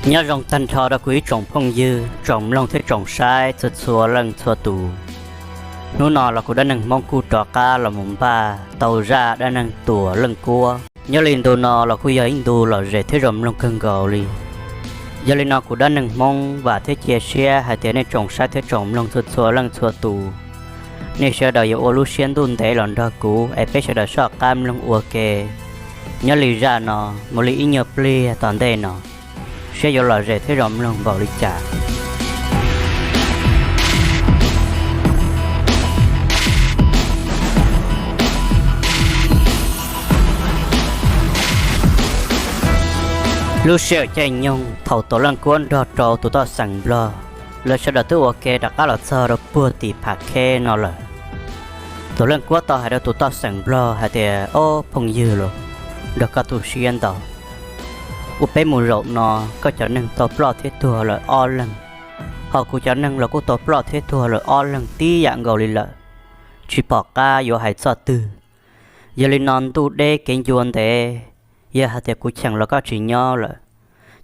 Nyob zoo tag nrho rau kuv ib tsoom phooj ywg, tsoom mloog thiab tsoom saib txhua txhua leej txhua tus. Hnub no los kuv Dab Neeg Hmoob kuj rov qab los mus npaj tau zaj dab neeg Tuam Leej Kuab. Nyob li ntu no los kuj yog ib ntu lom zem thiab zoo mloog kawg nkaus li. Yog li no kuv Dab Neeg Hmoob vam thiab cia siab hais tias nej tsoom saib thiab tsoom mloog txhua txhua leej txhua tus, nej sawv daws yuav ua lub siab ntuj ntev los nrog kuv es peb sawv daws soj qab mloog ua ke nyob li zaj no mus li ib nyuag pliag tom ntej no, saib yuav lom zem thiab zoo mloog npaum li cas. Lub sij hawm caij nyoog thaum Tuam Leej Kuab nrog rau tus toj xeem Nplog, lawv sawv daws twb ua ke rov qab los txog rau puag tim Pham Kheb no lawm. Tuam Leej Kuab tau hais rau tus toj xeem Nplog hais tias, Ob phooj ywg los, nrog koj tu siab ntau, ua peb mus zaum no, koj cov neeg tau ploj thiab tuag lawm ob leeg, ho kuv cov neeg los kuj tau ploj thiab tuag lawm ob leeg tib yam nkaus li lawm, tsis pom qab yuav hais txoj twg. Yog li no ntuj deb kev ncua ntev, yog hais tias kuv cheem los koj tsis nyob lawm,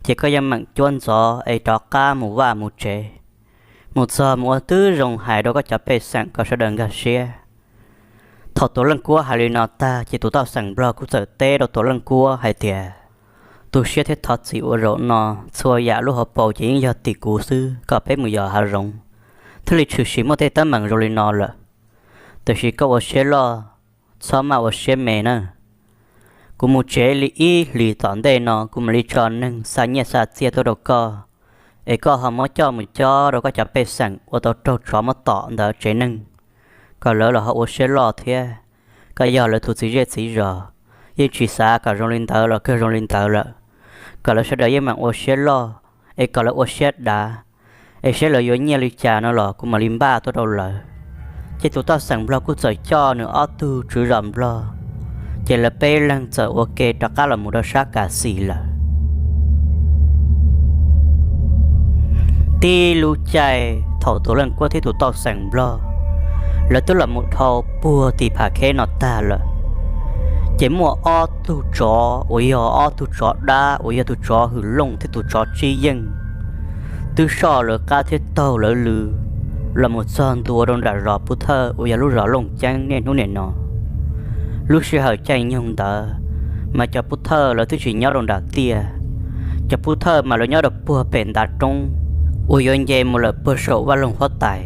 ces koj yeej meem cuab ntxov es rov qab mus vaj mus tsev, mus txog mus ua twb zoo hais rau koj cov pej xeem kom sawv daws nkag siab. Thaum Tuam Leej Kuab hais li no tag ces tus toj xeem Nplog kuj txawm teb rau Tuam Leej Kuab hais tias, Tu siab thiab thov txim uas zaum no txhua yam lub hauv paus ces yeej yog tim kuv xwb, kom peb mus yos hav zoov thiaj li tshwm sim muaj tej teeb meem zoo li no lawm. Tiam sis koj ua siab loj, txhob maj ua siab me na. Kuv mus tsev li ib hlis tom ntej no kuv mam li tso neeg xa nyiaj xa txiaj tuaj rau koj, es koj ho muab coj mus cob rau koj cov pej xeem uas tau raug tsov muab tom ntawd tsev neeg, kom lawv los ho ua siab loj thiab. Koj yog lawv tus txiv zej txiv zos, yeej tsis xav kom zoo li ntawd los kawg zoo li ntawd lawm, kom lawv sawv daws yeej meem ua siab loj, es kom lawv ua siab dav, es saib lawv yuav nyiaj li cas no los kuv mam li npaj tuaj rau lawv. Ces tus toj xeem Nplog kuj txawm coj nws ob tug tswv zos Nplog, ces lawv peb leeg txawm ua ke rov qab los mus rau sab Kas Xis lawm. Tib lub caij thaum Tuam Leej Kuab thiab tus toj xeem Nplog, lawv twb los mus dhau puag tim Pham Kheb no tag lawm, ces muaj ob tug tsov uas yog ob tug tsov dab uas yog tus tsov hwm looj thiab tus tsov tsib yeej, twb soj lawv qab thiab taug lawv lw los mus txog ntua rau nram zos Pub Thawj uas yog lub zos Looj Ceeb niaj hnub niam no. Lub sij hawm caij nyoog ntawd mas cov Pub Thawj lawv twb tsis nyob rau nram tiaj, cov Pub Thawj mas lawv nyob rau puag pem ntav roob uas yuav nce mus lawm puag saum vaj loog huab tais.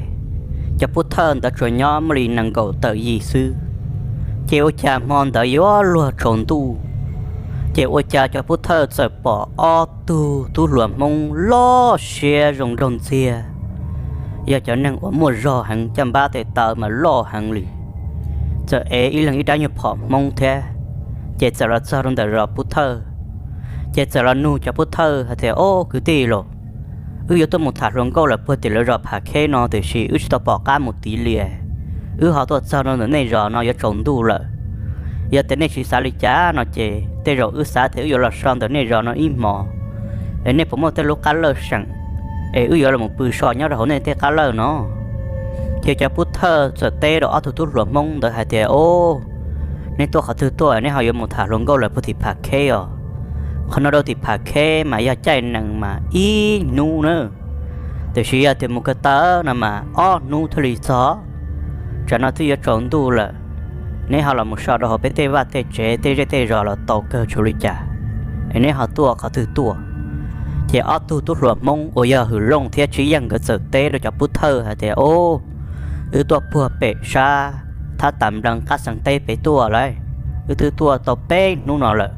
Cov Pub Thawj ntawd tsuas nyob muaj li nees nkaum tawm yim xwb, ces ua cas hmo ntawd yuav luag tsaus ntuj, ces ua cas cov Pub Thawj txawm pom ob tug tub hluas Hmoob loj siab zoo nraug ntxiag, yog cov neeg uas muaj zog heev, caj npab tes taw mas loj heev li, txawm ev ib leeg ib rab nyuag phom Hmoob thiab, ces txawm los txog rau ntawm zos Pub Thawj, ces txawm los nug cov Pub Thawj hais tias, Ob kwv tij los, wb yuav tuaj mus tham hluas nkauj lawm puag tim lawv zos Pham Kheb no tiam sis wb tsis tau pom qab mus tiv li, wb ho tuaj txog rau ntawm nej zos no yuav tsaus ntuj lawm. Yog tias nej tsis xav li cas no ces tej zaum wb xav tias wb yuav los so ntawm nej zos no ib hmos, es nej puas muaj tej lub qab lawj seem, es wb yuav los pw so nyob rau hauv nej tej qab lawj no. Ces cov Pub Thawj txawm teb rau ob tug tub hluas Hmoob ntawd hais tias, Ob, neb tuaj qhov twg tuaj, neb ho yuav mus tham hluas nkauj lawm puag tim Pham Kheb os? Qhov no rau tim Pham Kheb mas yog caij nees mas ib hnub na, tiam sis yog tias mus ko taw no mas ob hnub thiaj li txog. Tsam no twb yuav tsaus ntuj lawm, neb ho los mus so rau hauv peb tej vaj tej tsev tej zej tej zos los tau kawg tsis ua li cas, es neb ho tuaj qhov twg tuaj? Ces ob tug tub hluas Hmoob uas yog Hwm Looj thiab Tsib Yeej nkawd txawm teb rau cov Pub Thawj hais tias, Ob, wb tuaj puag pem sab Thab Tas Nplees qab xeev teb pem tuaj lawm, wb twb tuaj tau peb hnub no lawm,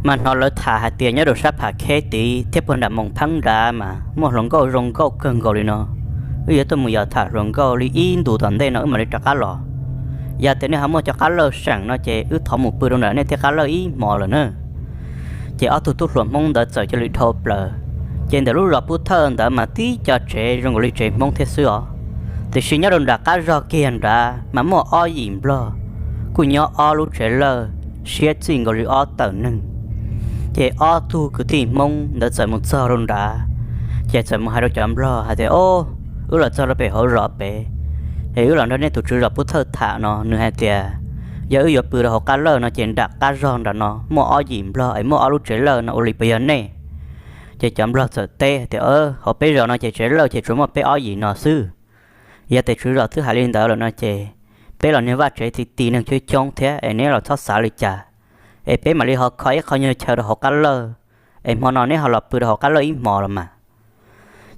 mas hnov lawv tham hais tias nyob rau sab Pham Kheb tid thiab puag nram Moos Pheeb nrad mas muaj hluas nkauj zoo nkauj kawg nkaus li no. Wb yuav tuaj mus yos tham hluas nkauj li ib ntus tom ntej no wb mam li rov qab los. Yog tias nej ho muaj cov qab lawj seem no ces wb thov mus pw rau nram nej tej qab lawj ib hmos lawm na. Ces ob tug tub hluas Hmoob ntawd txawm cia li dhau plaws. Ces ntawm lub zos Pub Thawj ntawd mas tib co tsev zoo nkaus li tsev Hmoob thiab xwb os, tiam sis nyob rau nram qab zog kiag nrad mas muaj ob yim Nplog kuj nyob ob lub tsev lawj siab txij nkaus li ob tawm neeg. Ces ob tug kwv tij Hmoob ntawd txawm mus txog rau nrad, ces txawm mus hais rau cov Nplog hais tias, Ob, wb los txog rau pem hauv zos pem, es wb los nrog nej tus tswv zos Pub Thawj tham no, nws hais tias yog wb yuav pw rau hauv qab lawj no ces nram qab zog nram no muaj ob yim Nplog es muaj ob lub tsev lawj no, ua li puas yog nej? Ces cov nplog txawm teb hais tias, Hauv peb zos no ces tsev lawj ces tsuas muaj peb ob yim no xwb. Yog tias tswv zos twb hais li ntawd lawm no ces peb los niag vaj tsev ti ti neeg coob coob thiab es neb los txhob xav li cas, es peb mam li ho kho ib qho nyuag chaw rau hauv qab lawj, es hmo no neb ho los pw rau hauv qab lawj ib hmos los mas.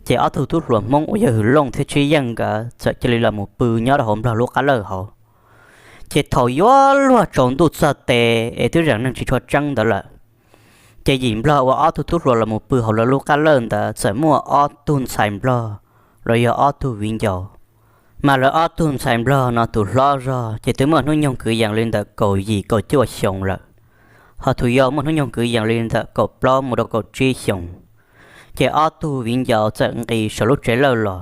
Ces ob tug tub hluas Hmoob uas yog Hwm Looj thiab Tswb Yeej nkawd txawm cia li los mus pw nyob rau hauv nplog lub qab lawj hauv. Ces thaum yuav luag tsaus ntuj txog tes es twb zeem neeg tsis tshua tseeb ntawd lawm, ces yim nplog uas ob tug tub hluas los mus pw hauv lawv lub qab lawj ntawd txawm muaj ob tug ntxhais nplog los yog ob tug viv ncaus. Mas lawv ob tug ntxhais nplog no tus hlob zog ces twb muaj hnub nyoog kwv yees li ntawm kaum yim kaum cuaj xyoos lawm, ho tus yau muaj hnub nyoog kwv yees li ntawm kaum plaub mus rau kaum tsib xyoos. Ces ob tug viv ncaus txawm nqis saum lub tsev lawj los,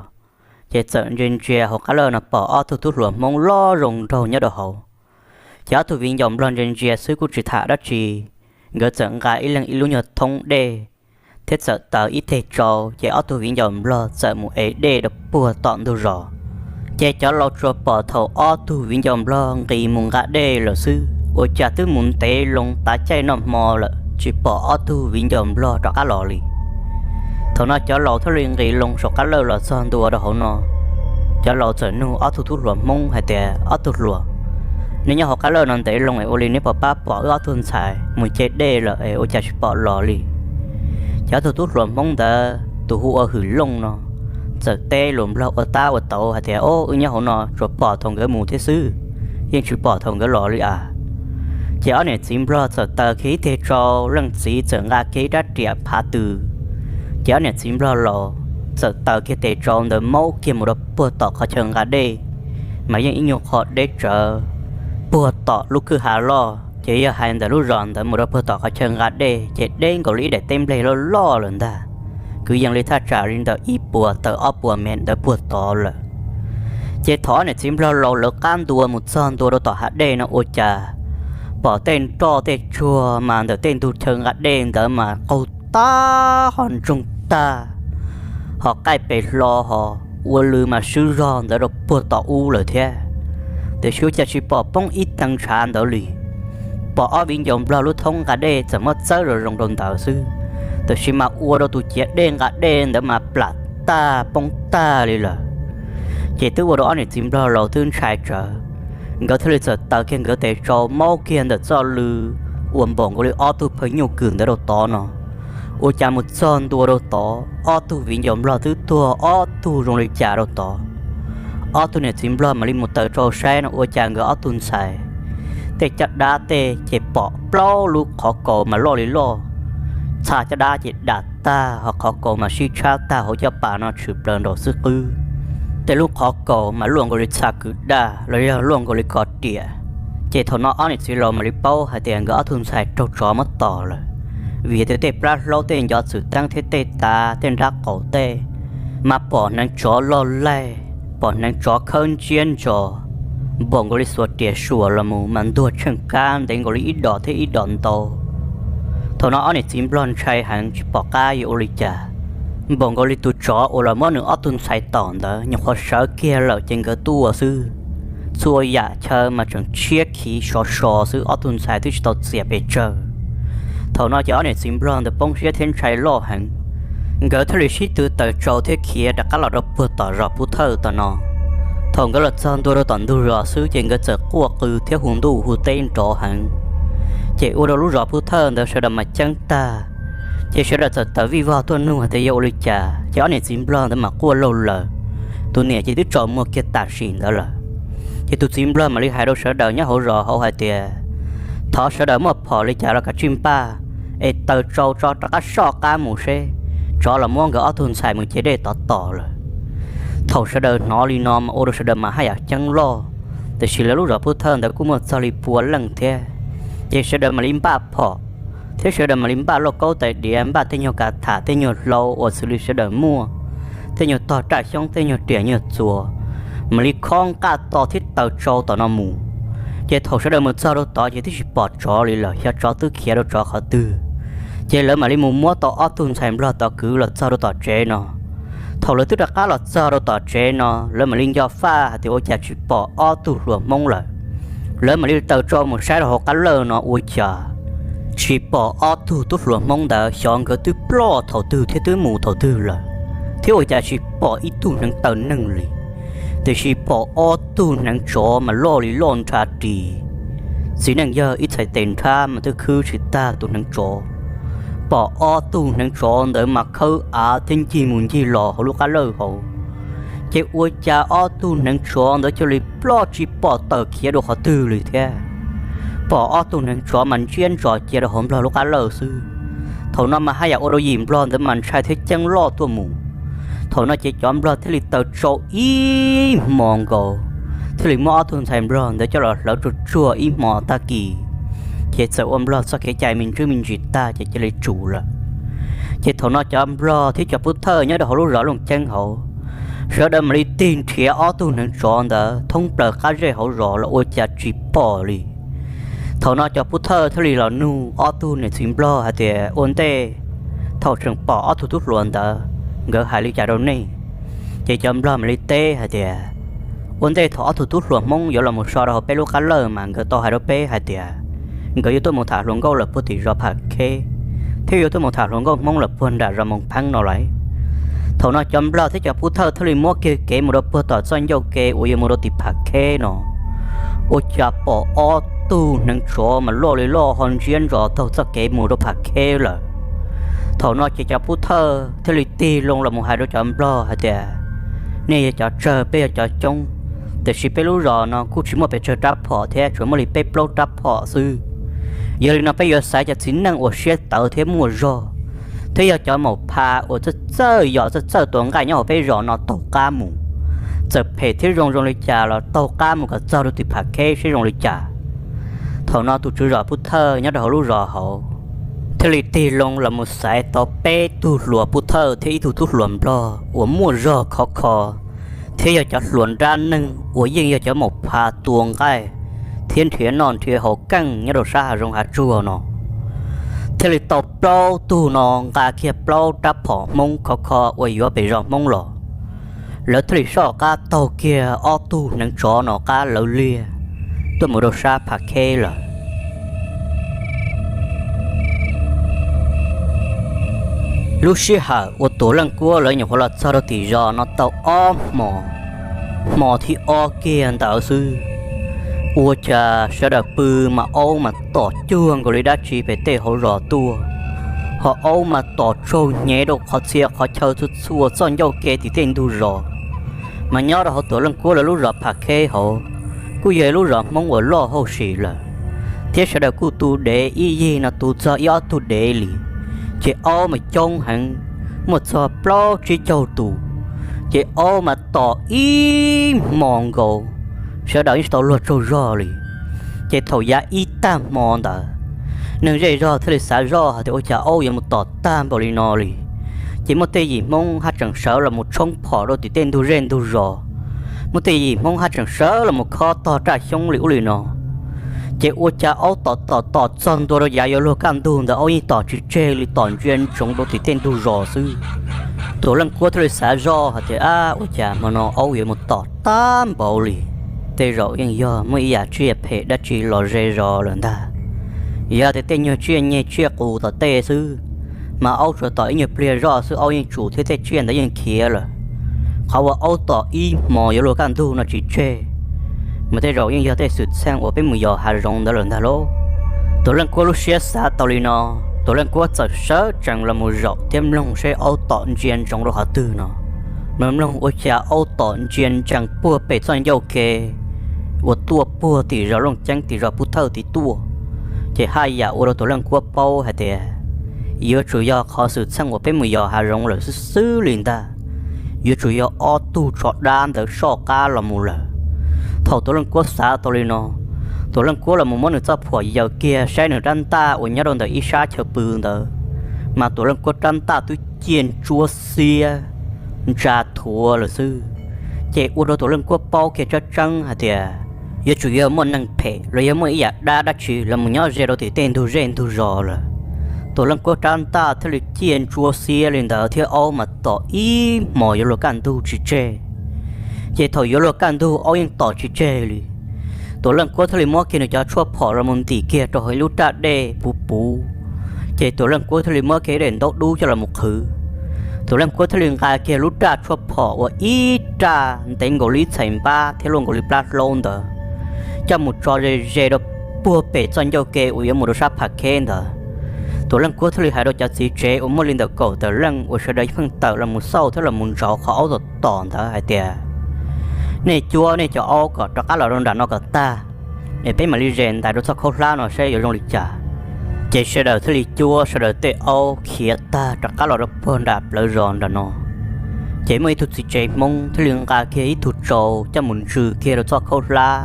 ces txawm ntsia ntsia hauv qab lawj no pom ob tug tub hluas Hmoob loj zoo nraug nyob rau hauv. Ces ob tug viv ncaus nplog ntsia ntsia xwb kuj tsis tham dab tsi, nkawd txawm nqa ib leeg ib lub nyuag thoob dej thiab txawm taws ib teg tsau, ces ob tug viv ncaus nplog txawm mus ev dej rau puag tom ntug zos. Ces cov laus tsuas pom thaum ob tug viv ncaus nplog nqis mus nqa dej lawm xwb, ua cas twb mus ntev loo tav caij noj hmo lawm tsis pom ob tug viv ncaus nplog rov qab los li. Thaum no cov laus thiaj li nqis loo saum qab lawj los txog ntua rau hauv no. Cov laus txawm nug ob tug tub hluas Hmoob hais tias, Ob tug hluas, neb nyob hauv qab lawj no ntev loo es ua li neb puas pab pom wb ob tug ntxhais mus ce dej lawm es ua cas tsis pom los li? Ces ob tug tub hluas Hmoob ntawd tus hu ua Hwm Looj no txawm teb lus nplog ua tab ua tauv hais tias, Ob, wb nyob hauv no tsuas pom thaum nkawd mus thiab xwb, yeej tsis pom thaum nkawd los li as. Ces ob niam txiv nplog txawm taws kiag ib teg tsau, leej txiv txawm nqa kiag ib rab riam phav tws. Ces ob niam txiv nplog laus txawm taws kiag tes tsau ntawd maub kiag mus rau puag tom qhov chaw nqa dej, mas yeej ib nyuag qho deb tsawv puag tom lub kwj ha loj. Ces yog hais ntawm lub zos ntawd mus rau puag tom qhov chaw nqa dej ces deb nkaus li ib daim teb nplej loj loj lawm ntag, kwv yees li thaj tsam li ntawm ib puas tawm ob puas mev ntawd puag tod lawm. Ces thaum ob niam txiv nplog laus lawv qab ntua mus txog ntua rau tom hav dej no ua cas pom tej nroj tej tsuag mas ntawm tej ntug chaw nqa dej ntawd mas qaug tag ho ntsoog tag, ho qaij pes hlo ho ua lw mas swb zog ntawd rau puag tom ub lawm thiab. Tiam sis ua cas tsis pom poob ib tee ntshav ntawd li. Pom ob viv ncaus nplog lub thoob nqa dej txawm muab txawb zoo zoo rau ntawd xwb, tiam sis mas ua rau tus ciav dej nqa dej ntawd mas plam tag poob tag li lawm. Ces twb ua rau ob niam txiv nplog laus twb ntshai tsawv, nkawd thiaj li txawm taws kiag nkawd tes tsau maub kiag ntawm txoj lw uas npaum nkaus li ob tug phaj nyuj kws ntawd rau tod no. Ua cas mus txog ntua rau tod ob tug viv ncaus nplog twb tuag ob tug zoo li cas rau tod. Ob tug niam txiv nplog mam li mus taws tsau saib no ua cas nkawd ob tug ntxhais tej caj dab tej ces pom plaub lub qhov kaus mas loj li loj, txha caj dab ces dam tag ho qhov kaus mas sib tshab tag hauv caj pas no tshwm plaws nraum xwb qwb. Tej lub qhov kaus mas luaj nkaus li txha kws daj los yog luaj nkaus li ko riam. Ces thaum no ob niam txiv laus mam li paub hais tias nkawd ob tug ntxhais raug tsov muab tom lawm, vim tias tej plab hlaub tej ncov txwm teeb thiab tej tav tej nrab qaum tej mas pom hneev tsov loj laij, pom hneev tsov khawb ntsiab ntsos, npaum nkaus li xuas riam suam los mus mas ntuag tsheej kab ntev nkaus li ib dos thiab ib dos ntau. Thaum no ob niam txiv nplog ntshai heev tsis pom qab yuav ua li cas, npaum nkaus li tus tsov uas los muab nws ob tug ntxhais tom ntawd nyuam qhuav sawv kiag lawm ces nkawd tuaj xwb. Txhua yam chaw mas tseem tshiab khiv sov so xwb, ob tug ntxhais twb tsis tau txias pes tsawg. Thaum no ces ob niam txiv nplog ntawd poob siab thiab ntshai loj heev, nkawd thiaj li sib tw taws tsau thiab khiav rov qab los rau puag tom zos Pub Thawj tom no. Thaum nkawd los txog ntua rau tom ntug zos xwb ces nkawd txawm quaj qw thiab hu ntuj hu teb nrov heev, ces ua rau lub zos Pub Thawj ntawd sawv daws mas ceeb tag. Ces sawv daws txawm tawm vij vog tuaj nug hais tias yog ua li cas, ces ob niam txiv nplog ntawd mas quaj laug lawm. Tus niam ces twb tsaus muag kiag tam sim ntawd lawm. Ces tus txiv nplog mam li hais rau sawv daws nyob hauv zos hauv hais tias, Thov sawv daws muaj phom li cas los kav tsij npaj, es taws tsau tso rov qab soj qab mus seb tsov los muab nkawd ob tug ntxhais mus ce dej tov tom lawm. Thaum sawv daws hnov li no mas ua rau sawv daws mas haj yam ceeb loj, tiam sis lawv lub zos Pub Thawj ntawd kuj muaj txog li pua leej thiab. Ces sawv daws mam li npaj phom, thiab sawv daws mam li npaj lauj kaub tais diav, npaj tej nyuag kav tham tej nyuag hlau uas xws li sawv daws muaj, tej nyuag tog raj xyoob tej nyuag riam nyuag txuas, mam li khob nqaj to thiab taws tsau tom no mus. Ces thaum sawv daws mus txog rau tod ces twb tsis pom tsov li lawm, xyov tsov twb khiav rau tsov qhov twg. Ces lawv mam li mus muab tau ob tug ntxhais nplog tod kwv los txog rau tom tsev no. Thaum lawv twb rov qab los txog rau tom tsev no lawv mam li nco faj hais tias ua cas tsis pom ob tug hluas Hmoob lawm. Lawv mam li taws tsau mus saib rau hauv qab lawj no ua cas Tsis pom ob tug tub hluas Hmoob ntawd xyov nkawd twb ploj thaum twg thiab twb mus thaum twg lawm, thiab ua cas tsis pom ib tug hneev taw neeg li, tiam sis pom ob tug hneev tsov mas loj li loj nrha ris. Txiv neej yawg ib txhais tes nrhab mas twb khwb tsis tag tus hneev tsov. Pom ob tug hneev tsov ntawd mas khawb av thiab ncig mus ncig los hauv lub qab lawj hauv, ces ua cas ob tug hneev tsov ntawd cia li ploj tsis pom tawm khiav dua qhov twg li thiab. Pom ob tug hneev tsov mas ntsiab ntsos cia rau hauv nplog lub qab lawj xwb. Thaum no mas haj yam ua rau yim nplog ntawd mas ntshai thiab ceeb loj tuaj mus. Thaum no ces cov nplog thiaj li taws tsau ib hmo nkaus, thiaj li muab ob tug ntxhais nplog ntawd coj los hlawv tsuag tsuag ib hmo tag kis, ces txawm ua nplog txoj kev cai me ntsis me ntsis tag ces cia li tsum lawm. Ces thaum no cov nplog thiab cov pov thawj nyob rau hauv lub zos Looj Ceeb hauv, sawv daws mam li tig nrhiav ob tug hneev tsov ntawd thoob plaws qab zej hauv zos los ua cas tsis pom li. Thaum no cov pov thawj thiaj li los nug ob tug niam txiv nplog hais tias, ua ntej thaum tseem pom ob tug tub hluas ntawd, nkawd hais li cas rau nej? Ces cov nplog mam li teb hais tias, ua ntej thaum ob tug tub hluas Hmoob yuav los mus so rau hauv peb lub qab lawj mas nkawd tau hais rau peb hais tias, nkawd yuav tuaj mus tham hluas nkauj lawm puag tim zos Pham Kheb, thiab yuav tuaj mus tham hluas nkauj Hmoob lawm puag nram zos Moos Pheeb no lawm. Thaum no cov nplog thiab cov pov thawj thiaj li muab kiag kev mus rau puag tom txoj ncauj ke uas yuav mus rau tim Pham Kheb no, ua cas pom ob tug hneev tsov mas loj li loj ho ntsiab ntsos taug txoj kev mus rau Pham Kheb lawm. Thaum no ces cov pov thawj thiaj li tig loo los mus hais rau cov nplog hais tias, nej yog cov tsawg peb yog cov coob, tiam sis peb lub zos no kuj tsis muaj pes tsawg rab phom thiab, tsuas muaj li peb plaub rab phom xwb. Yog li no peb yuav xaiv cov txiv neej uas siab tawv thiab muaj zog, thiab yog cov maum pha uas txawj txawj yos txawj txawj tua nqaij nyob hauv peb zos no taug qab mus. Txawm phem thiab zoo zoo li cas los taug qab mus kom txog rau tim Pham Kheb seb zoo li cas. Thaum no tus tswv zos pov thawj nyob rau hauv lub zos hauv thiaj li tig loo los mus xaiv tau peb tug hluas pov thawj thiab ib tug tub hluas nplog uas muaj zog khov kho, thiab yog cov hluas nrab neeg uas yeej yog cov maum pha tua nqaij thiab nrhiav noj nrhiav haus keej nyob rau sab hav zoov hav tsuag no. Thiaj li tau plaub tug no nqa kiag plaub rab phom Hmoob khov kho uas yuav pem zos Hmoob los, lawv thiaj li soj qab taug kiag ob tug hneev tsov no qab lawv liag tuaj mus rau sab Pham Kheb lawm. Lub sij hawm uas Tuam Leej Kuab lawv nyuam qhuav los txog rau tim zos no tau ob hmos, hmo thib ob kiag ntawd xwb, ua cas sawv daws pw mas aub mas tom cuag nkaus li dab tsi pem tej hauv zos tuaj, ho aub mas tom tsaug hnyev rau qhov txhia qhov chaw txhua txhua txoj ncauj ke tim tej ntug zos. Mas nyob rau hauv Tuam Leej Kuab lawv lub zos Pham Kheb hauv kuj yog lub zos Hmoob uas loj hauj sim lawm, thiab sawv daws kuj tu dev ib yig no tu txog ib ob tug dev li, ces aub mas coob heev, muaj txog plaub tsib caug tus, ces aub mas tom ib hmos nkaus, sawv daws yeej tsis tau luag tsaug zog li. Ces thaum yav ib tag hmo ntawd, neeg zej zog thiaj li xav zoj hais tias ua cas aub yuav mus tom tag npaum li no li. Ces muaj tej yim Hmoob haj tseem sawv los mus tshoob phom rau tim tej ntug zej ntug zos, muaj tej yim Hmoob haj tseem sawv los mus khob tog raj xyoob li ub li no. Ces ua cas aub tom tom tom txog ntua rau yav yuav luag kaj ntug ntawd aub yeej tom tsis tseg li, tom ntsia ntsoov rau tim tej ntug zos xwb. Tuam Leej Kuab thiaj li xav zoj hais tias, ab, ua cas hmo no aub yuav mus tom tag npaum li? Tej zaum yeej yog muaj ib yam tsiaj phem dab tsi los ze zos lawm ntag. Yog tias tej nyuag tsiaj nyeg tsiaj qus tom tej xwb, mas aub tsuas tom ib nyuag pliag zoj xwb aub yeej tsum thiab tej tsiaj ntawd yeej khiav lawm. Qhov uas aub tom ib hmos yuav luag kaj ntug no tsis tseg, mas tej zaum yeej yog tej xwm txheej uas peb mus yos hav zoov ntawd lawm ntag lauj. Tuam Leej Kuab lub siab xav tau li no, Tuam Leej Kuab txawm sawv tsees los mus zaum thiab mloog seb aub tom ntsia ntsoov rau qhov twg no. Mas mloog ua cas aub tom ntsia ntsees puag pem txoj ncauj ke uas tuaj puag tim zos Looj Ceeb tim zos Pub Thawj tim tuaj, ces haj yam ua rau Tuam Leej Kuab paub hais tias yuav tsum yog qhov xwm txheej uas peb mus yos hav zoov lawm xwb xwb li ntag. Yuav tsum yog ob tug tsov dab ntawd soj qab los mus lawm. Thaum Tuam Leej Kuab xav tau li no, Tuam Leej Kuab los mus muab nws txoj phuam yaws kiag saib nws rab ntaj uas nyob rau ntawm ib sab chaw pw ntawd, mas Tuam Leej Kuab rab ntaj twb ciaj ntsuab xiab ntsa thuav lawm xwb. Ces ua rau Tuam Leej Kuab paub kiag tseeb tseeb hais tias yuav tsum yog muaj neeg phem los yog muaj ib yam dab dab tsi los mus nyob ze rau tim tej ntug zej ntug zos lawm. Tuam Leej Kuab rab ntaj thiaj li ciaj ntsuab xiab li ntawd thiab aub mas tom ib hmos yuav luag kaj ntug tsis tseg. Ces thaum yuav luag kaj ntug aub yeej tom tsis tseg li. Tuam Leej Kuab thiaj li muab kiag nws cov tshuaj phom los mus ntim kiag rau hauv ib lub raj dej puv puv, ces Tuam Leej Kuab thiaj li muab kiag ib daim ntaub dub coj los mus qhwv. Tuam Leej Kuab thiaj li nqa kiag lub raj tshuaj phom uas ib raj ntev nkaus li ib txhais npab thiab luaj nkaus li plab hlaub ntawd coj mus tso ze ze rau puag pem txoj ncauj ke uas yuav mus rau sab Pham Kheb ntawd. Tuam Leej Kuab thiaj li hais rau cov txiv tsev uas muaj li ntawm kaum tawm leej uas sawv daws pheej tawm los mus xauj thiab los mus ntsauv qhov aub tom tom ntawd hais tias, nej cuab nej cov aub kom rov qab los rau nram no kom tag, es peb mam li zes ntais rau txoj khaub hlab no saib yuav zoo li cas. Ces sawv daws thiaj li cuab sawv daws tej aub khiav tag rov qab los rau puag nram plawv zos nram no. Ces muaj ib tug txiv tsev Hmoob thiaj li nqa kiag ib tug tsau coj mus ntsws kiag rau txoj khaub hlab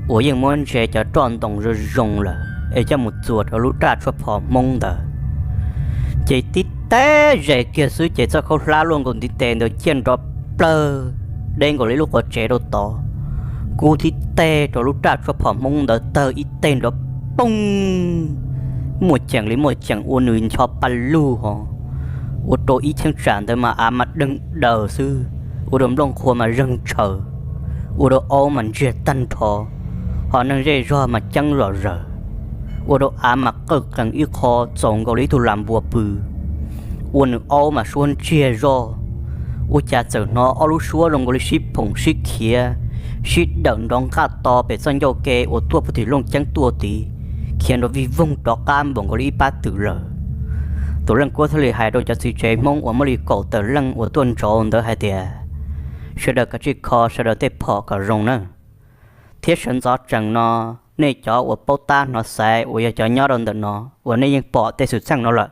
uas yeej muab ntse cov roj ntoos zoo zoo lawm es coj mus txuas rau lub raj tshuaj phom Hmoob ntawd. Ces tib teg zes kiag xwb ces txoj khaub hlab luaj nkaus ntiv tes ntawd ciaj nrov plawg deb nkaus li lub quav tsev rau tod, kub tib teg rau lub raj tshuaj phom Hmoob ntawd tawg ib teg nrov poog, muaj ceem li muaj ceem ua nws ncho pa lug ho, ua rau ib cheeb tsam ntawd mas av mas deeg daws xwb, ua rau nplooj qhuav mas zeeg tshaws, ua rau aub mas ntsiag tag nrho, ho neeg zej zog mas ceeb zom zaws, ua rau av mas qawj qees ib qho txaus nkaus li ib tug las npua pw, ua nws aub mas suab ntsiag zoj. Ua cas txawm hnov ob lub suab zoo nkaus li sib phoom sib khiav, sib dawm nrov nqaj to pem txoj ncauj ke uas tuaj puag tim Looj Ceeb tuaj tid, khiav nrov vij voog rov qab npaum nkaus li ib pab twm lawm. Tuam Leej Kuab thiaj li hais rau cov txiv tsev Hmoob uas muaj li kaum tawm leej uas tuaj ntsauv ntawd hais tias, sawv daws kav tsij kho sawv daws tej phom kom zoo nawb, thiab sawv ntxov tsees no nej cov uas paub tab hnov xaiv uas yog cov nyob rau ntawm no uas nej yeej pom tej xwm txheej no lawm,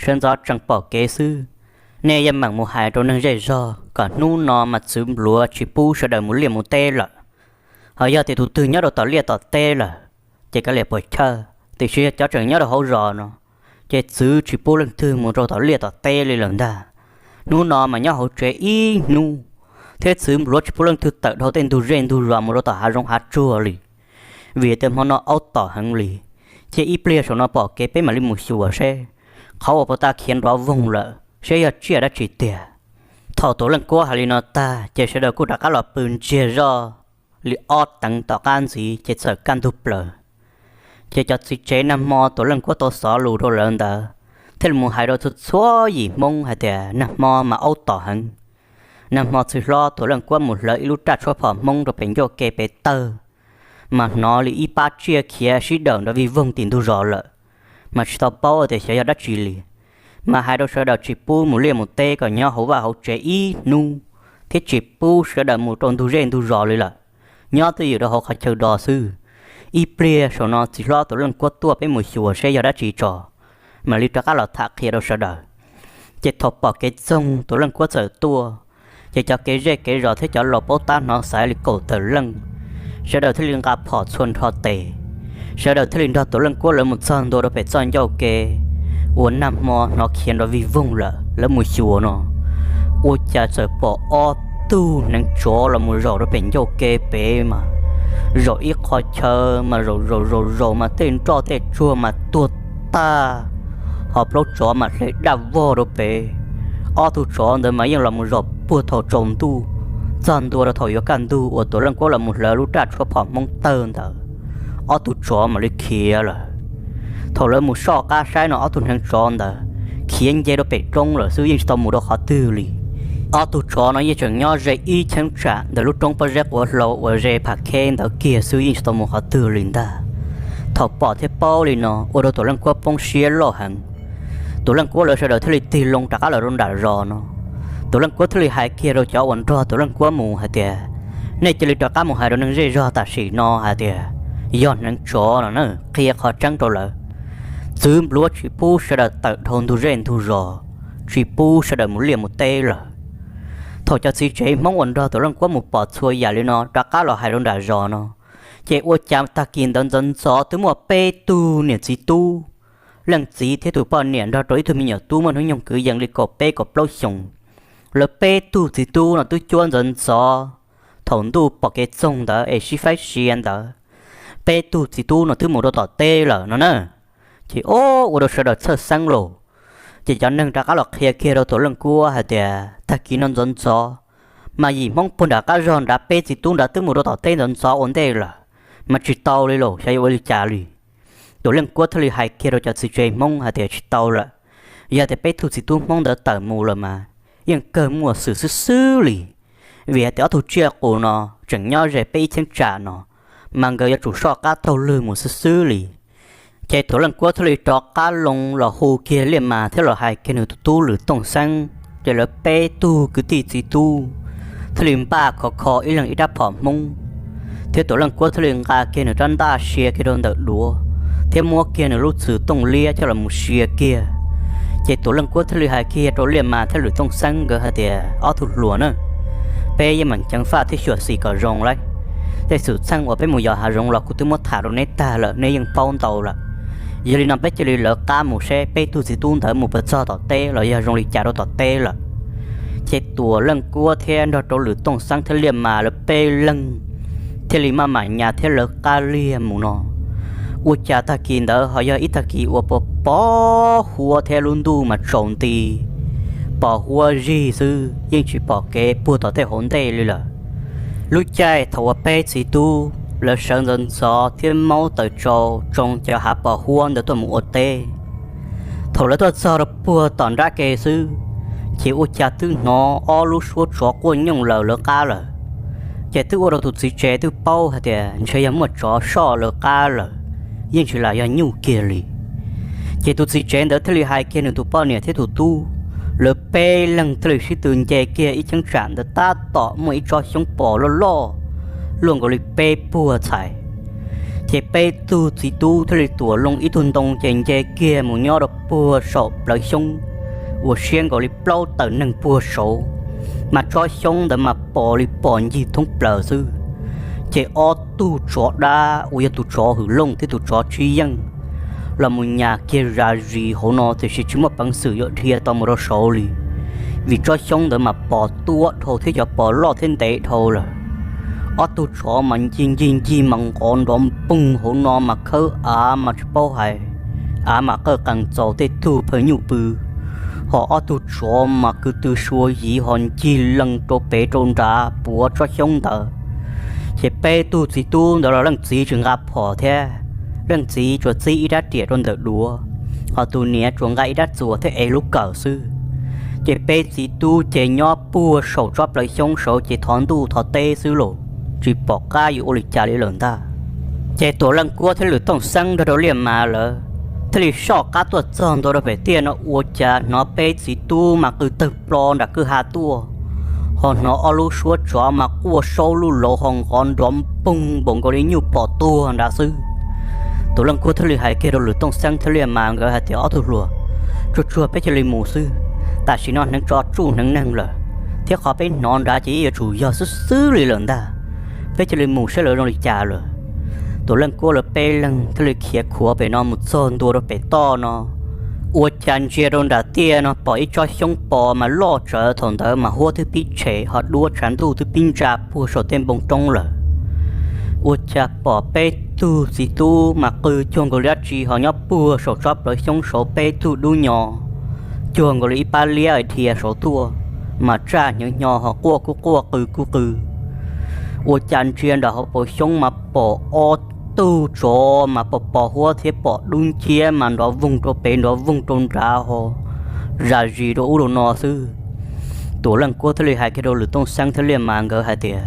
sawv ntxov tsees pom kev xwb, nej yuav meem mus hais rau neeg zej zog kom hnub no mas txwv npluav tsis pub sawv daws mus liaj mus teb lawm. Ho yog tias tus twg nyob rau tom liaj tom teb lawm, ces kav liam puas chawj, tiam sis yog cov tseem nyob rau hauv zos no, ces txwv tsis pub leej twg mus rau tom liaj tom teb li lawm ntag. Hnub no mas nyob hauv tsev ib hnub, thiab txwv npluav tsis pub leej twg tawm dhau tej ntug zej ntug zos mus rau tom hav zoov hav tsuag li, vim tias hmo no aub tom heev li. Cia ib pliag saum no pom kev peb mam li mus xyuas seb qhov uas puag ta khiav nrov voog lawm seb yog tsiaj dab tsi tiag. Thaum Tuam Leej Kuab hais li no tag ces sawv daws kuj rov qab los pw ntsiag zoj li ob teev tom qab ntxiv ces txawm kaj ntug plaws. Ces cov txiv tsev nag hmo Tuam Leej Kuab tau xov lus rau lawv ntawd thiaj li mus hais rau txhua txhua yim Hmoob hais tias nag hmo mas aub tom heev. Nag hmo txhij hlob Tuam Leej Kuab mus hlawv ib lub raj tshuab phom Hmoob rau pem ncauj ke pem tawg, mas hnov li ib pab tsiaj khiav sib dawm nrov vij voog tim ntug zos lawm, mas tsis tau paub tias xyov yog dab tsi li. Mas hais rau sawv daws tsis pub mus liaj mus teb kom nyob hauv vaj hauv tsev ib hnub, thiab tsis pub sawv daws mus rau ntug zej ntug zos li lawm, nyob twj ywm rau hauv qhov chaw do xwb. Ib pliag saum no txhij hlob Tuam Leej Kuab tuaj peb mus xyuas seb yog dab tsi tso, mam li rov qab los tham qhia rau sawv daws. Ces thaum pom kev txoog Tuam Leej Kuab txawm tuaj, ces cov kev zej kev zos thiab cov laus paub tab hnov xaiv li kaum tawm leej, sawv daws thiaj li nqa phom txhua nrho tes. Sawv daws thiaj li nrog Tuam Leej Kuab lawv mus txog ntua rau pem txoj ncauj ke uas nag hmo hnov khiav nrov vij voog lawm lawv mus xyuas no, ua cas txawm pom ob tug hneev tsov los mus zaum rau pem ncauj ke pem mas zaum ib qho chaw mas zaum zaum zaum zaum mas tej nroj tej tsuag mas tuag tag, ho plaub tsov mas hle daj vog rau pem. Ob tug tsov ntawd mas yeej los mus zaum puag thaum tsaus ntuj txog ntua rau thaum yuav kaj ntug uas Tuam Leej Kuab los mus hlawv lub raj tshuab phom Hmoob tawg ntawd, ob tug tsov mam li khiav lawm. Thaum lawv mus soj qab saib no ob tug hneev tsov ntawd khiav nce rau pem roob lawm xwb, yeej tsis tau mus rau qhov twg li. Ob tug tsov no yeej tseem nyob ze ib cheeb tsam ntawm lub roob pob zeb quav hlau uas ze Pham Kheb ntawd kiag xwb, yeej tsis tau mus qhov twg li ntag. Thaum pom thiab paub li no ua rau Tuam Leej Kuab poob siab loj heev. Tuam Leej Kuab lawv sawv daws thiaj li tig loo rov qab los rau nram zos no. Tuam Leej Kuab thiaj li hais kiag rau cov uas nrog Tuam Leej Kuab mus hais tias, nej cia li rov qab mus hais rau neeg zej zog tam sim no hais tias yog hneev tsov no na, qhia qhov tseeb rau lawv. Txwv npluav tsis pub sawv daws tawm dhau ntug zej ntug zos, tsis pub sawv daws mus liaj mus teb lawm. Thaum cov txiv tsev Hmoob uas nrog Tuam Leej Kuab mus pom txhua yam li no rov qab los hais rau nram zos no, ces ua cas tag kis ntawd ntxov ntxov twb muaj peb tug niam txiv tub, leej txiv thiab tus poj niam nrog rau ib tug me nyuam tub muaj hnub nyoog kwv yees li kaum peb kaum plaub xyoos. Lawv peb tug txiv tub no twb cuab ntxov ntxov thaum ntuj pom kev txoog ntawd es sib faib sia ntawd, peb tug txiv tub no twb mus rau tom teb lawm no na. Ces o, ua rau sawv daws txhawj xeeb lauj. Ces cov neeg rov qab los qhia kiag rau Tuam Leej Kuab hais tias tag kis no ntxov ntxov mas yim Hmoob puag nram qab zog nrad peb txiv tub nrad twb mus rau tom teb ntxov ntxov ua ntej lawm. mas tsis tau li los xyov yuav ua li cas li. Tuam Leej Kuab thiaj li hais kiag rau cov txiv tsev Hmoob hais tias tsis tau lawm, yog tias peb tug txiv tub Hmoob ntawd tawm mus lawm mas yeej kawg muaj xwm xwb xwb li, vim hais tias ob tug tsiaj qus no tseem nyob ze peb ib cheeb tsam no, mas nkawd yuav tsum soj qab taug lw mus xwb xwb li. Ces Tuam Leej Kuab thiaj li rov qab loo los hu kiag Liaj Mas thiab los hais kiag nws tus tub Lwm Tooj Xeeb, ces lawv peb tug kwv tij txiv tub thiaj li npaj khov kho ib leeg ib rab phom Hmoob, thiab Tuam Leej Kuab thiaj li nqa kiag nws rab ntaj sia kiag rau ntawm duav, thiab muab kiag nws lub txwm tooj liab coj los mus sia kiag. Ces Tuam Leej Kuab thiaj li hais kiag rau Liaj Mas thiab Lwm Tooj Xeeb nkawd hais tias, ob tug hluas na, peb yeej meem ceev faj thiab xyuam xim kom zoo lauj. Tej xwm txheej uas peb mus yos hav zoov los kuv twb muab tham rau neb tag lawm, neb yeej paub ntau lawm. Yog li no peb cia li lawv qab mus seb peb tug txiv tub ntawd mus puas txog tom teb los yog zoo li cas rau tom teb lawm. Ces Tuam Leej Kuab thiab nrog rau Lwm Tooj Xeeb thiab Liaj Mas lawv peb leeg thiaj li maj mam nyas thiab lawv qab liag mus no. Ua cas tag kis ntawd ho yog ib tag kis uas pos pos huab thiab lub ntuj mas tsaus nti, pos huab zig xwb yeej tsis pom kev puag tom tej hauv ntej li lawm. Lub caij thaum uas peb txiv tub lawv sawv ntxov ntxov thiab maub taws tsau tsoo cov hav pos huab ntawd tuaj mus ua teb, thaum lawv tuaj txog rau puag tom nrab ke xwb, ces ua cas twb hnov ob lub suab tsov quaj nyooj lawm lawv qab lawm. Ces twb ua rau tus txiv tsev twb paub hais tias ntshe yog muaj tsov soj lawv qab lawm, yeej tsis lam yog nyuj kiag li. Ces tus txiv tsev ntawd thiaj li hais kiag nws tus poj niam thiab tus tub, lawv peb leeg thiaj li sib tw nce kiag ib cheeb tsam ntawd tab tom muaj ib tsob xyoob pos loj loj luaj nkaus li peb puag txhais. Ces peb tug txiv tub thiaj li tuam loo ib tug ntoo ces nce kiag mus nyob rau puag saum plawv xyoob uas siab nkaus li plaub tawm neeg puag saud, mas tsob xyoob ntawd mas pos li pos ncig thoob plaws xwb. Ces ob tug tsov dab uas yog tus tsov hwm looj thiab tus tsov tsib yeej los mus nyas kiag zas zis hauv no tiam sis tsis muaj peev xwm yuav dhia tau mus rau saud li, vim tsob xyoob ntawd mas pos tuab dhau thiab cov pos loj thiab ntev dhau lawm. Ob tug tsov mas ncig ncig ncig mas nqov nrov npoog hauv no mas khawb av mas tsis paub hais, av mas qawj qees txaus tej tug phaw nyuj pw. Ho ob tug tsov mas kwv tw sua yiv ho ncig lees rau pem rau nrad puav tsob xyoob ntawd. Ces peb tug txiv tub ntawd los leej txiv tsis nqa phom thiab, leej txiv tsuas txib ib rab riam rau ntawm duav, ho tus niam tsuas nqa ib rab txuas thiab ev lub kawm xwb. Ces peb txiv tub ces nyob puag saum tsob plawv xyoob saud ces thov ntuj thov teb xwb los tsis pom qab yuav ua li cas li lawm ntag. Ces Tuam Leej Kuab thiab Lwm Tooj Xeeb nrog rau Liaj Mas lawv thiaj li soj qab tuaj txog ntua rau pem tiaj no ua cas hnov peb txiv tub mas qw tawg plo nram kwj ha tuaj, ho hnov ob lub suab tsov mas quaj saub lub laus ho nqov nrov npoog npaum nkaus li nyuj pom tuag nrad xwb. Tuam Leej Kuab thiaj li hais kiag rau Lwm Tooj Xeeb thiab Liaj Mas nkawd hais tias, ob tug hluas, tsuag tsuag peb cia li mus xwb, tam sim no hneev tsov tsuj hneev neeg lawm, thiab qhov peb hnov nrad ces yeej yuav tsum yog xwb xwb li lawm ntag. Peb cia li mus saib lawv zoo li cas lawm. Tuam Leej Kuab lawv peb leeg thiaj li khiav khuav pem no mus txog ntua rau pem toj no. Ua cas ntsia rau nram tiaj no pom ib tsob xyoob pos mas loj tsawv, thaum ntawd mas huab twb pib tshem ho duab tshav ntuj twb pib ntsa puag saum tej npoo roob lawm. Ua cas pom peb tug txiv tub mas qw cuag nkaus li dab tsi ho nyob puag saum tsob plawv xyoob saud peb tug dub nyo, cuag nkaus li ib pab liab dhia saud tuaj, mas tsaj hnyov hnyo ho quaj kuj quaj qw kuj qw. Ua cas ntsia nram hauv paus xyoob mas pom ob tug tsov mas pos pos huab thiab pom dub nciab mas nrov voog rau pem nrov voog rau nrad ho zam zis rau ub rau no xwb. Tuam Leej Kuab thiaj li hais kiag rau Lwm Tooj Xeeb thiab Liaj Mas nkawd hais tias,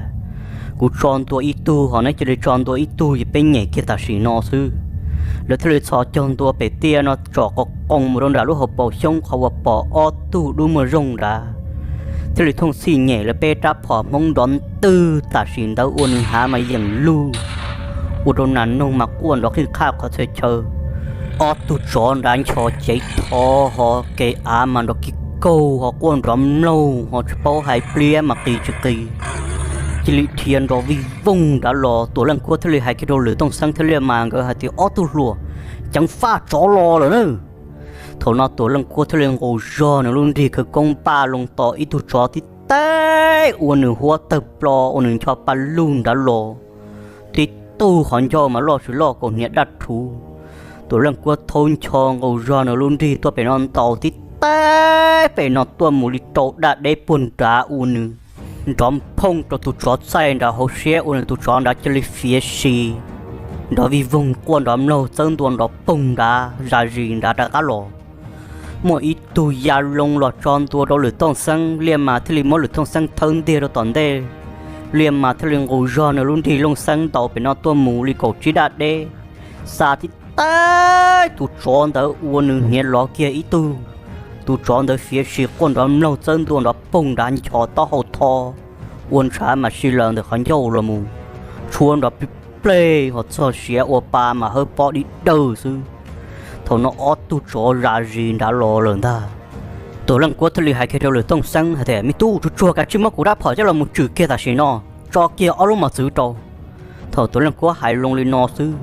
kuv tso ntua ib tug ho neb cia li tso ntua ib tug es peb nyem kiag tam sim no xwb. Lawv thiaj li txhos caug ntua pem tiaj no tsom qo qoo mus rau nram lub hauv paus xyoob qhov uas pom ob tug dub muag zoog nrad, thiaj li thooj txhij nyem lawv peb rab phom Hmoob nrov ntwg tam sim ntawd ua nws hav mas yeem lug, ua rau nas noog mas quaj nrov qij qhaj qhov txhia chaw. Ob tug tsov nrad ncho cev thov ho kev av mas nrov kig kaug ho quaj nrov mloog ho tsis paub hais pliab mas qis tsis qis, cia li dhia nrov vij voog nrad los. Tuam Leej Kuab thiaj li hais kiag rau Lwm Tooj Xeeb thiab Liaj Mas nkawd hais tias, ob tug hluas, ceev faj tsov los lawm na. Thaum no Tuam Leej Kuab thiaj li nqus zog nws lub nrig khawv koob npaj loo tos ib tug tsov tib teb ua nws huab tawg plo ua nws ncho pa lug nrad los. Tib tug qhov ncauj mas loj tsis loj kaus hniav daj rhuv. Tuam Leej Kuab thaub ncho nqus zog nws lub nrig tuaj pem no ntaus tib teb pem no tuaj mus li rau daj deb puag nrad ua nws nrov phooj rau tus tsov txaij nrad hauv siab ua nws tus tsov nrad cia li fiav si nrov vij voog quaj nrov mlaug txawb ntua nrov poog nrad zas zis nrad rov qab los. Muaj ib tug ya loo los tso ntua rau lwm tooj xeeb, Liaj Mas thiaj li muab lwm tooj xeeb thawb ntiag rau tom ntej. Liaj Mas thiaj li nqus zog nws lub nrig looj xeeb ntaus pem no tuaj mus li kaum tsib daj deb, xa tib teb tus tsov ntawd ua nws hniav lov kiag ib tug. Tus tsov ntawd fiav sis quaj nrov mlaug txawb ntua nrov poog nrad nchos taub hau tho, ua ntshav mas si laws ntawm qhov ncauj los mus, tshuab nrov plig plej ho txog siav ua pa mas hawb pob dib dawj xwb. Thaum no ob tug tsov zas zis nrad los lawm ntag. Tuam Leej Kuab thiaj li hais kiag rau lwm tooj xeeb hais tias, Me tub, tsuag tsuag kav tsij muab kuv rab phom coj los mus tswm kiag tam sim no, tso kiag ob lub mos txwv rau. Thaum Tuam Leej Kuab hais loo li no xwb,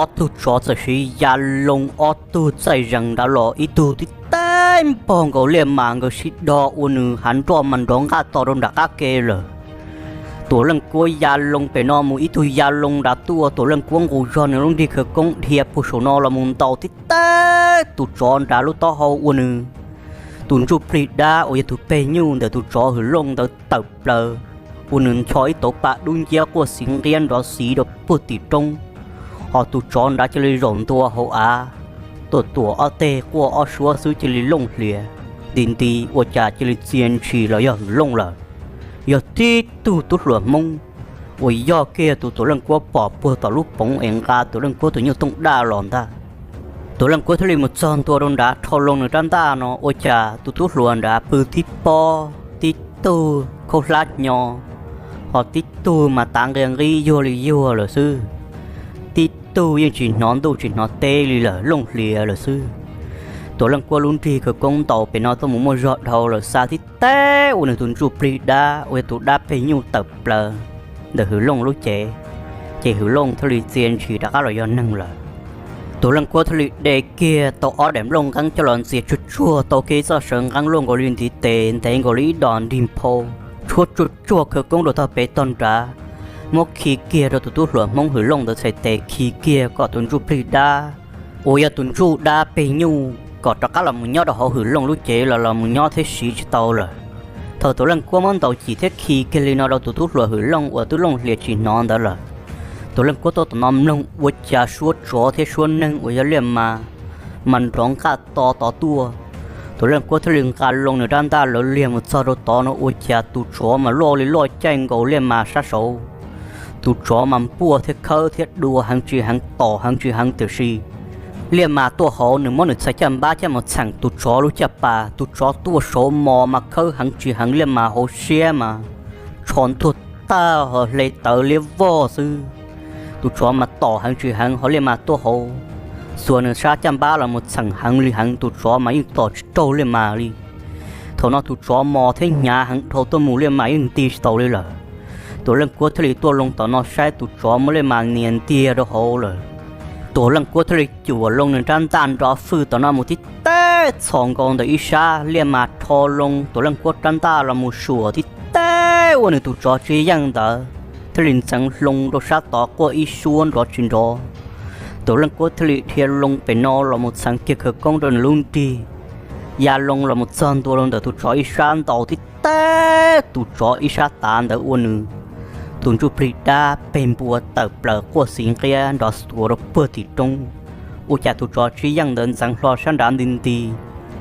ob tug tsov txawm siv ya loo ob tug txaij zees nrad los, ib tug tib teb npog nkaus Liaj Mas nkawd sib do ua nws hav nroj mas nrov nqaj to rau nram qab ke lawm. Tuam Leej Kuab ya loo pem no mus, ib tug ya loo nrad tuaj, Tuam Leej Kuab nqus zog nws lub nrig khawv koob dhia puag saum no los mus ntaus tib teb tus tsov nrad lub taub hau ua nws tus ntsuj plig dab uas yog tus peg nyuj ntawm tus tsov Hwm Looj ntawd tawm plaws, ua nws ncho ib tauv pa dub nciab quaj xiv nqiab nrov xiv rau puag tim roob. Ho tus tsov nrad cia li zaum ntua hauv av, tuam tuam ob teg quaj ob suab xwb cia li looj hlias nti nti, ua cas cia li txia ntshis los yog Hwm Looj lawm. Yog tib tug tub hluas Hmoob uas yog kiag tus Tuam Leej Kuab pom puag tom lub poov es nqa Tuam Leej Kuab tus nyuj tooj daj los ntag. Tuam Leej Kuab thiaj li mus txog ntua rau nrad rho loo nws rab ntaj no, ua cas tus tub hluas nrad pw tib pob, tib tug khaub hlab hnyo, ho tib tug mas tav nqia nqib yuag li yuag lawm xwb. Tib tug yeej tsis hnov ntuj tsis hnov teb li lawm, looj hlias lawm xwb. Tuam Leej Kuab lub nrig khawv koob ntaus pem no tuaj mus muaj zog dhau lawm, xa tib teb ua nws tus ntsuj plig dab uas yog tus dab peg nyuj tawm plaws ntawm Hwm Looj lub cev, ces Hwm Looj thiaj li txia ntshis rov qab los yog neeg lawm. Tuam Leej Kuab thiaj li de kiag tau ob daim nplooj nqeeb coj los ntxias tsuag tsuag tau kiag ib txoj sawv nqeeb luaj nkaus li ntiv tes, ntev nkaus li ib dos nrig nphau, tshuab tsuag tsuag khawv koob rau tog pem tog nrad, muab khi kiag rau tus tub hluas Hmoob Hwm Looj ntawd txhais tes, khi kiag kom tus ntsuj plig dab uas yog tus ntsuj dab peg nyuj kom rov qab los mus nyob rau hauv Hwm Looj lub cev los los mus nyob thiab siv tsis tau lawm. Thaum Tuam Leej Kuab muab ntaus cim thiab khi kiag li no rau tus tub hluas Hwm Looj uas twb looj hlias tsis hnov ntawd lawm, Tuam Leej Kuab tuaj tom no mloog ua cas suab tsov thiab suab neeg uas yog Liaj Mas mas nrov nqaj to tod tuaj. Tuam Leej Kuab thiaj li nqa loo nws rab ntaj lawv liag mus txog rau tod no ua cas tus tsov mas loj li loj caij nkaus Liaj Mas sab saud. Tus tsov mas npuaj thiab khawb thiab dua heev tsis heev, tom heev tsis heev, tiam sis Liaj Mas tuaj hauv nws muab nws txhais caj npab coj mus txheem tus tsov lub caj pas, tus tsov tuaj saud mos mas khawb heev tsis heev, Liaj Mas hauv siab mas tsho ntuag tag ho hle tawv liab vog xwb. Tus tsov mas tom heev tsis heev, ho Liaj Mas tuaj hauv xuas nws sab caj npab los mus txheem heev li heev, tus tsov mas yeej tom tsis raug Liaj Mas li. Thaum no tus tsov mos thiab hnyav heev dhau tuaj mus, Liaj Mas yeej nti tsis tau li lawm. Tuam Leej Kuab thiaj li tuaj loo tom no saib tus tsov muab Liaj Mas nias ntiag rau hauv lawm. Tuam Leej Kuab thiaj li cuam loo nws rab ntaj nrov fwj tom no mus tib teb txhos nkaus ntawm ib sab, Liaj Mas rho loo Tuam Leej Kuab rab ntaj los mus suam tib teb ua nws tus tsov tsis yeej ntawd thiaj li ntxeev hlo rau sab tod quaj ib suab nrov tsis nrov. Tuam Leej Kuab thiaj li dhia loo pem no los mus txheev kiag khawv koob rau nws lub nrig, ya loo los mus txog ntua rau ntawm tus tsov ib sab ntaus tib teb tus tsov ib sab tav ntawd ua nws tus ntsuj plig dab peg npua tawm plaws quaj xiv nqiab nrov xuav rau puag tim roob. Ua cas tus tsov tsis yeej ntawd ntxeev hlo sab nrad nti nti,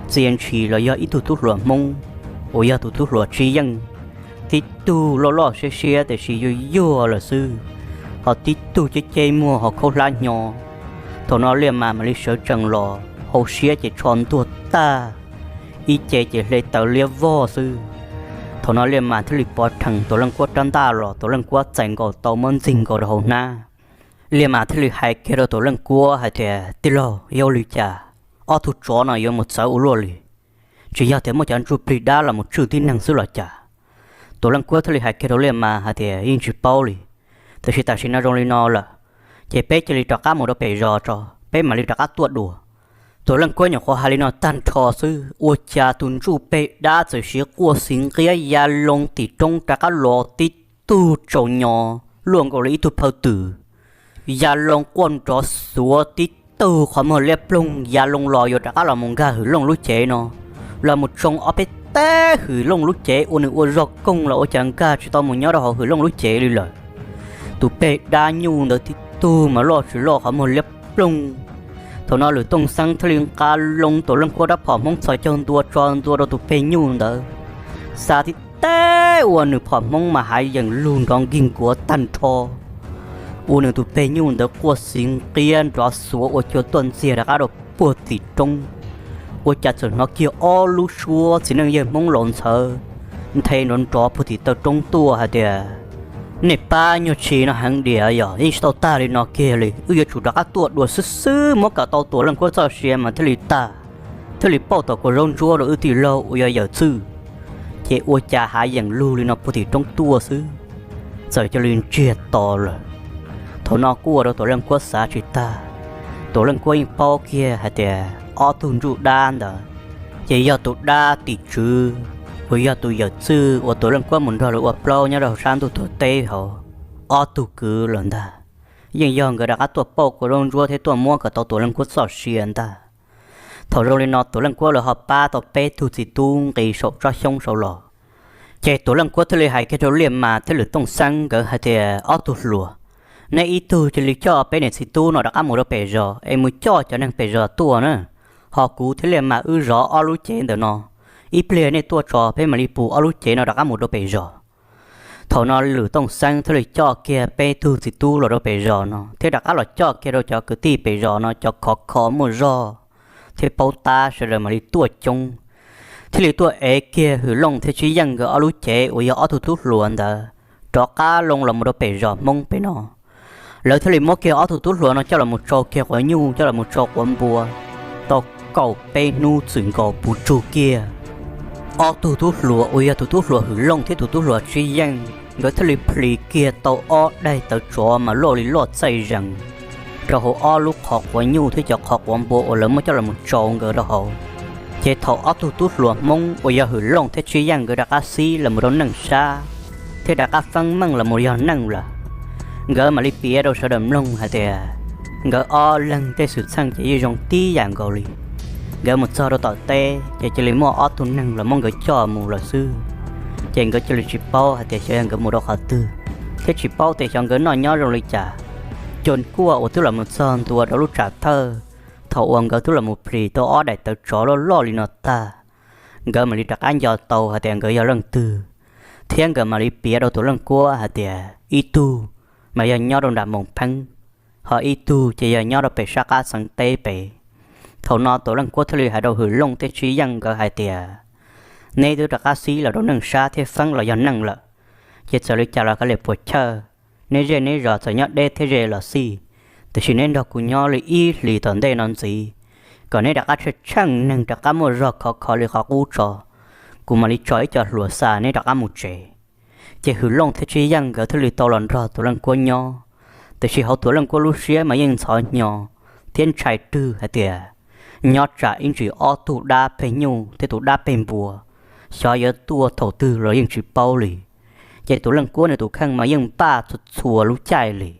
txia ntshis los yog ib tug tub hluas Hmoob uas yog tus tub hluas tsis yeej, tib tug loj loj siab siab tiam sis yuag yuag lawm xwb, ho tib tug ceb ceb muag ho khaub hlab hnyo. Thaum no Liaj Mas mam li sawv tsees los, hauv siab ces tsho ntuag tag, ib ce ces hle tawv liab vog xwb. Thaum no Liaj Mas thiaj li pov rhees Tuam Leej Kuab rab ntaj los, Tuam Leej Kuab txais nkaus tau muab ntxig nkaus rau hauv hnab. Liaj Mas thiaj li hais kiag rau Tuam Leej Kuab hais tias, Tij laug, yog ua li cas ob tug tsov no yuav mus txawv ua luaj li? Tsis yog tias muaj cov ntsuj plig dab los mus tswj tib neeg xwb los cas? Tuam Leej Kuab thiaj li hais kiag rau Liaj Mas hais tias, Yeej tsis paub li, tiam sis tam sim no zoo li no lawm, ces peb cia li rov qab mus rau pem zos tso, peb mam li rov qab tuaj dua. Tuam Leej Kuab nyuam qhuav hais li no tag nrho xwb, ua cas tus ntsuj plig dab txawm siv quaj xiv nqiab ya loo tim roob rov qab los tib tug tsaus nyo luaj nkaus li ib tug phaw twm, ya loo quaj nrov xuav tib tug qhov muag liab ploog, ya loo los yuav rov qab los mus nkag Hwm Looj lub cev no, los mus tsoo ob peb teg Hwm Looj lub cev ua nws ua zog koog los ua cas nkag tsis tau mus nyob rau hauv Hwm Looj lub cev li lawm. Tus plig dab nyuj ntawd tib tug mas loj tsis loj qhov muag liab ploog. Thaum no Lwm Tooj Xeeb thiaj li nqa loo Tuam Leej Kuab rab phom Hmoob txhos caug ntua tso ntua rau tus peg nyuj ntawd, xa tib teg ua nws phom Hmoob mas hav yeem lug nrov nkig nkuav tag nrho, ua nws tus peg nyuj ntawd quaj xiv nqiab nrov xuav ua cua tuaj ntxiag rov qab rau puag tim roob. Ua cas txawm hnov kiag ob lub suab txiv neej yawg Hmoob laus ntxhawv nthe nrov nrov puag tim taw roob tuaj hais tias, nej pab nyuag tshis no heev diam yog yeej tsis tau tag li no kiag li, wb yuav tsum rov qab tuaj dua xwb xwb muab kom tau Tuam Leej Kuab txoj sia mas thiaj li tag, thiaj li pauj tom kua zaub ntsuab rau wb tij laug uas yog Yawm Txwj. Ces ua cas hav yeem lug li no puag tim roob tuaj xwb, txawm cia li ntsiag to lawm. Thaum no kuj ua rau Tuam Leej Kuab xav tsis tag. Tuam Leej Kuab yeej paub kiag hais tias ob tug ntsuj dab ntawd ces yog tus dab tim tswv uas yog tus Yawm Txwj uas Tuam Leej Kuab mus nrog lawv ua plaub nyob rau sab ntuj tuam teb hauv, ob tug kwv lawm ntag. Yeej yog nkawd rov qab tuaj pauj kua zaub ntsuab thiab tuaj muab kom tau Tuam Leej Kuab txoj sia ntag. Thaum zoo li no Tuam Leej Kuab lawv ho pab tau peb tug txiv tub nqis saum tsob xyoob saud los. Ces Tuam Leej Kuab thiaj li hais kiag rau Liaj Mas thiab Lwm Tooj Xeeb nkawd hais tias, ob tug hluas, neb ib tug cia li coj peb niam txiv tub no rov qab mus rau pem zos es mus coj cov neeg pem zos tuaj na, ho kuv thiab Liaj Mas wb zov ob lub cev ntawm no, ib pliag nej tuaj tso peb mam li pus ob lub cev no rov qab mus rau pem zos. Thaum no Lwm Tooj Xeeb thiaj li coj kiag peb tug txiv tub los rau pem zos no thiab rov qab los coj kiag rau cov kwv tij pem zos no cov khov kho muaj zog thiab paub tab sawv daws mam li tuaj coob, thiaj li tuaj ev kiag Hwm Looj thiab Tswv Yeej nkawd ob lub cev uas yog ob tug tub hluas ntawd rov qab loo los mus rau pem zos Hmoob pem no. Lawv thiaj li muab kiag ob tug tub hluas no coj los mus tsau kiag quav nyuj coj los mus tsau quav npua tau kaum peb hnub txwm nkaus puv tsug kiag. Ob tug tub hluas uas yog tus tub hluas Hwm Looj thiab tus tub hluas Tswv Yeej nkawd thiaj li plhis kiag tau ob daig tawv tsov mas loj li loj txaij zees rau hauv ob lub qhov quav nyuj thiab cov qhov quav npua uas lawv muab coj los mus tsau nkawd rau hauv. Ces thaum ob tug tub hluas Hmoob uas yog Hwm Looj thiab Tswv Yeej nkawd rov qab xib los mus rau neej sab thiab rov qab feeb meej los mus yog neej lawm, nkawd mam li piav rau sawv daws mloog hais tias nkawd ob leeg tej xwm txheej ces yeej zoo tib yam nkaus li. Nkawd mus txog rau tom teb ces cia li muaj ob tug neeg los muab nkawd coj mus lawm xwb. Ces nkawd cia li tsis paub hais tias xyov yog nkawd mus rau qhov twg, thiab tsis paub tias xyov nkawd noj nyob zoo li cas. Cua kuaj uas twb los mus txog ntua rau lub tsam thawj, thaum uas nkawd twb los mus plhis tau ob daim tawv tsov loj loj li no tag, nkawd mam li rov qab nco tau hais tias nkawd yog leej twg, thiab nkawd mam li piav rau Tuam Leej Kuab hais tias ib tug mas yog nyob rau nram Moos Pheeb, ho ib tug ces yog nyob rau pem sab qab xeev teb pem. Thaum no Tuam Leej Kuab thiaj li hais rau Hwm Looj thiab Tswv Yeej nkawd hais tias, neb twb rov qab xib los rau neej sab thiab feeb los yog neej lawm, ces txawm li cas los kav liam puas chawj, neb zej neb zos txawm nyob deb thiab ze los xij, tiam sis neb nrog kuv nyob li ib hlis tom ntej no ntxiv, kom neb rov qab tsheej tsheej neeg rov qab muaj zog khov kho li qhov qub tso, kuv mam li tso ib co hluas xa neb rov qab mus tsev. Ces Hwm Looj thiab Tswv Yeej nkawd thiaj li tau los nrog Tuam Leej Kuab nyob, tiam sis hauv Tuam Leej Kuab lub siab mas yeej ntxhov hnyo thiab ntshai rwg hais tias, nyob tsam ib ntsis ob tug dab peg nyuj thiab tus dab peg npua, xyov yuav tuaj thaum twg los yeej tsis paub li. Ces Tuam Leej Kuab nws tus kheej mas yeej npaj txhua txhua lub caij li,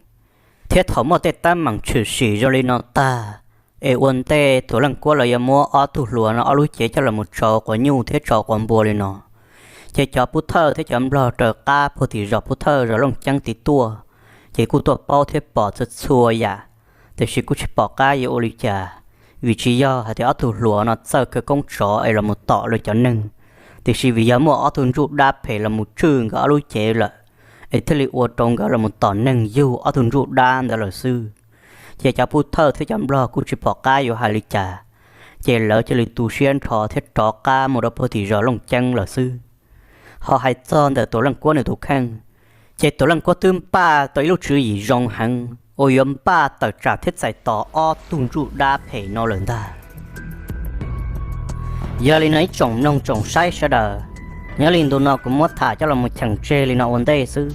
thiab thaum muaj tej teeb meem tshwm sim zoo li no tag, es ua ntej Tuam Leej Kuab los yuav muab ob tug hluas no ob lub cev coj los mus tsau quav nyuj thiab tsau quav npua li no, ces cov pub thawj thiab cov nplog raws qab puag tim zos pub thawj zos Looj Ceeb tid tuaj, ces kuj tuaj paub thiab pom txhua txhua yam, tiam sis kuj tsis pom qab yuav ua li cas, vim tsis yog hais tias ob tug hluas no txawj khawv koob tsov es los mus tom lawv cov neeg, tiam sis vim yog muaj ob tug ntsuj dab phem los mus tswj nkawd ob lub cev lawm, es thiaj li ua rau nkawd los mus tom neeg yug ob tug ntsuj dab ntawd lawm xwb. Ces cov pub thawj thiab cov nplog kuj tsis pom qab yuav hais li cas, ces lawv cia li tu siab nrho thiab rov qab mus rau puag tim zos Looj Ceeb lawm xwb. Ho hais txog ntawm Tuam Leej Kuab nws tus kheej, ces Tuam Leej Kuab twb npaj tau ib lub tswv yim zoo heev uas yuav npaj tawm tsam thiab txais tos ob tug ntsuj dab phem no lawm ntag. Yog li no ib tsoom mloog tsoom saib sawv daws, nyob li ntu no kuv muab tham coj los mus cheem tseg li no ua ntej xwb,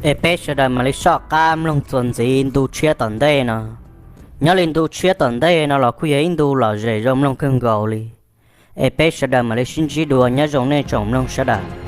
es peb sawv daws mam li soj qab mloog txuas ntxiv ntu tshiab tom ntej no. Nyob li ntu tshiab tom ntej no los kuj yog ib ntu lom zem zoo mloog kawg nkaus li, es peb sawv daws mam li sib ntsib dua, nyob zoo nej tsoom mloog sawv daws.